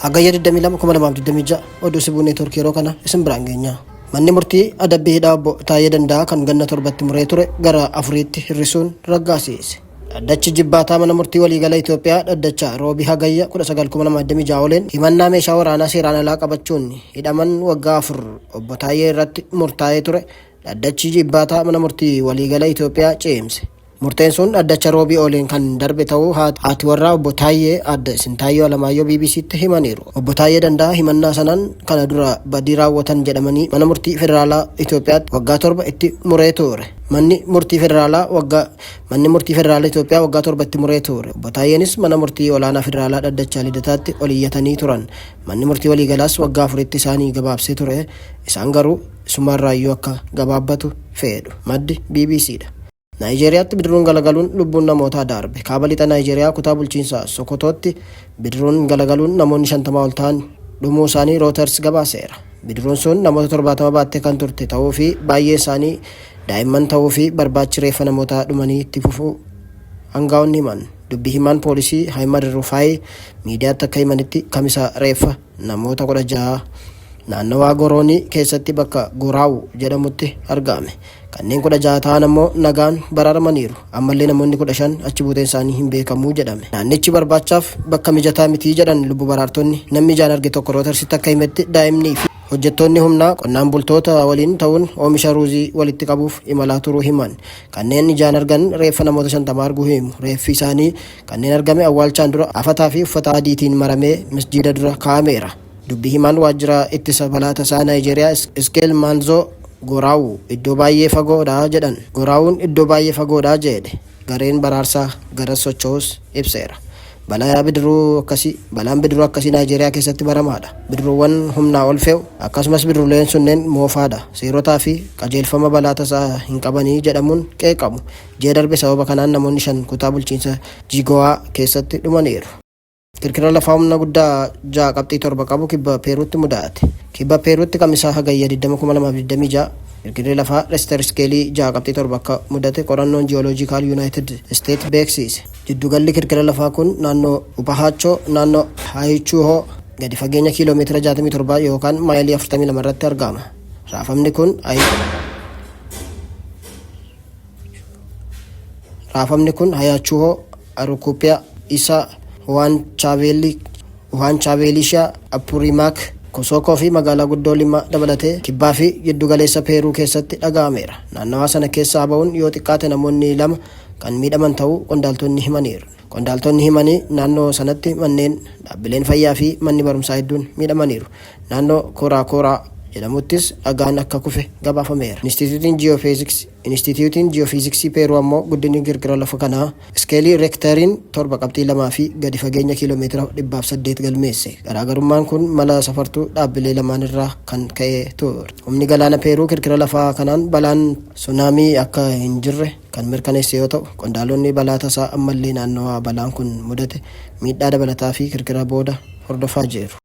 Hagayya 22, 2026 oduu Sibuu Neetwoork yeroo kana isin biraan geenya. Manni murtii adabbii hidhaa obbo Taayyee Danda'aa kan ganna torbatti muree ture gara afuriitti hir'isuun raggaasiise. Dhaddachi Jibbaataa Mana Murtii Waliigala Itoophiyaa dhaddacha Roobii Hagayya 19,2026 ooleen himannaa meeshaa waraanaa seeraan alaa qabachuun hidhaman waggaa 4 obbo Taayyee irratti murtaa'ee ture dhaddachi Jibbaataa Mana Murtii Waliigala Itoophiyaa ceemse. Murteen sun dhaddacha Roobii ooleen kan darbe ta'uu haati warraa Obbo Taayyee Aadde Sintaayyoo Alamaayyoo BBC'tti himaniiru. Obbo Taayyee Danda'aa himannaa sanaan kana dura badii raawwatan jedhamanii mana murtii federaalaa Itoophiyaatti waggaa 7 itti muree ture. Manni murtii federaalaa waggaa Manni murtii federaala Itoophiyaa waggaa 7 itti muree ture. Obbo Taayyeenis mana murtii olaanaa federaalaa dhaddacha Lidataatti ol iyyatanii turan. Manni murtii waliigalaas waggaa 4tti isaanii gabaabsee ture. Isaan garuu isumarraayyuu akka gabaabbatu feedhu. Maddi bbc dha. Naayijeeriyaatti bidiruun galagaluun lubbuun namootaa darbe. Kaaba Lixa Naayijeeriyaa kutaa bulchiinsa Sokotootti bidiruun galagaluun namoonni 50 ol ta'an dhumuu isaanii Rooters gabaaseera. Bidiruun sun namoota 70 baattee kan turte ta'uu fi baay'een isaanii daa'imman ta'uu fi barbaachi reeffa namoota dhumanii itti fufuu angaa'onni himan. Dubbi himaan poolisii Ahimad Rufaayi miidiyaatti akka himanitti Kamisa reeffa namoota 16 naannawaa Goroonii keessatti bakka Goraawu jedhamutti argame. Kanneen 16 ta'an ammoo nagaan baraaramaniiru. Ammallee namoonni 15 achi buuteen isaanii hin beekamu jedhame. Naannichi barbaachaaf bakka mijataa miti jedhan lubbu baraartonni. Namni ijaan arge tokko Rootarsitti akka himetti daa'imnii fi hojjettoonni humnaa qonnaan bultoota waliin ta'uun oomisha ruuzii walitti qabuuf imalaa turuu himan. Kanneen ijaan argan reeffa namoota 50 arguu himu. Reeffi isaanii kanneen argame awwaalchaan dura afataa fi uffata adiitiin maramee misjiida dura kaa'ameera. Dubbi himaan waajjira ittisa balaa tasaa Naayijeeriyaa Iskeel Maanzoo Goraawu iddoo baayyee fagoodha jedhan. Goraawuun iddoo baayyee fagoodha jeedhe. Gareen baraarsaa garas socho'uus ibseera. Balaa bidiruu akkasii Balaan bidiruu akkasii Naayijeeriyaa keessatti baramaadha. Bidiruuwwan humnaa ol fe'u, akkasumas bidiruuleen sunneen moofaadha, seerotaa fi qajeelfama balaa tasaa hin qabanii jedhamuun qeeqamu. Ji'a darbe sababa kanaan namoonni 5 kutaa bulchiinsa Jigowaa keessatti dhumaniiru. Kirkira lafaa humna guddaa 6.7 qabu kibba Peeruutti mudate. Kibba Peeruutti Kamisa Hagayya 20, 2026 kirkirri lafaa Richter iskeelii 6.7 akka mudate qorannoon Ji'ooloojikaal Yunaayitid Isteet beeksiise. Jiddugalli kirkira lafaa kun naannoo Upahaachoo, naannoo Haayichuuhoo gadi fageenya kiiloo meetira 67 yookaan maayilii 42 irratti argama. Raafamni kun Raafamni kun Hayaachuhoo, Arukupiyaa, Isaa, Huwaancaaveelishaa, Apurimaak, Kosookoo fi magaalaa guddoo Limaa dabalatee kibbaa fi giddugaleessa Peeruu keessatti dhaga'ameera. Naannawaa sana keessaa ba'uun yoo xiqqaate namoonni 2 kan miidhaman ta'uu qondaaltonni himaniiru. Qondaaltonni himanii naannoo sanatti manneen, dhaabbileen fayyaa fi manni barumsaa hedduun miidhamaniiru. Naannoo Koraakooraa jedhamuttis dhagaan akka kufe gabaafameera. Inistiitiyuutiin Ji'oofiiziksii Peeruu ammoo guddinni kirkira lafa kanaa iskeelii Reektariin 7.2 fi gadi fageenya kiiloo meetira 108 galmeesse. Garaagarummaan kun mala safartuu dhaabbilee lamaanirraa kan ka'e ture. Humni galaana Peeruu kirkira lafaa kanaan balaan sunaamii akka hin jirre kan mirkaneesse yoo ta'u, qondaalonni balaa tasaa ammallee naannawaa balaan kun mudate miidhaa dabalataa fi kirkira booda hordofaa jiru.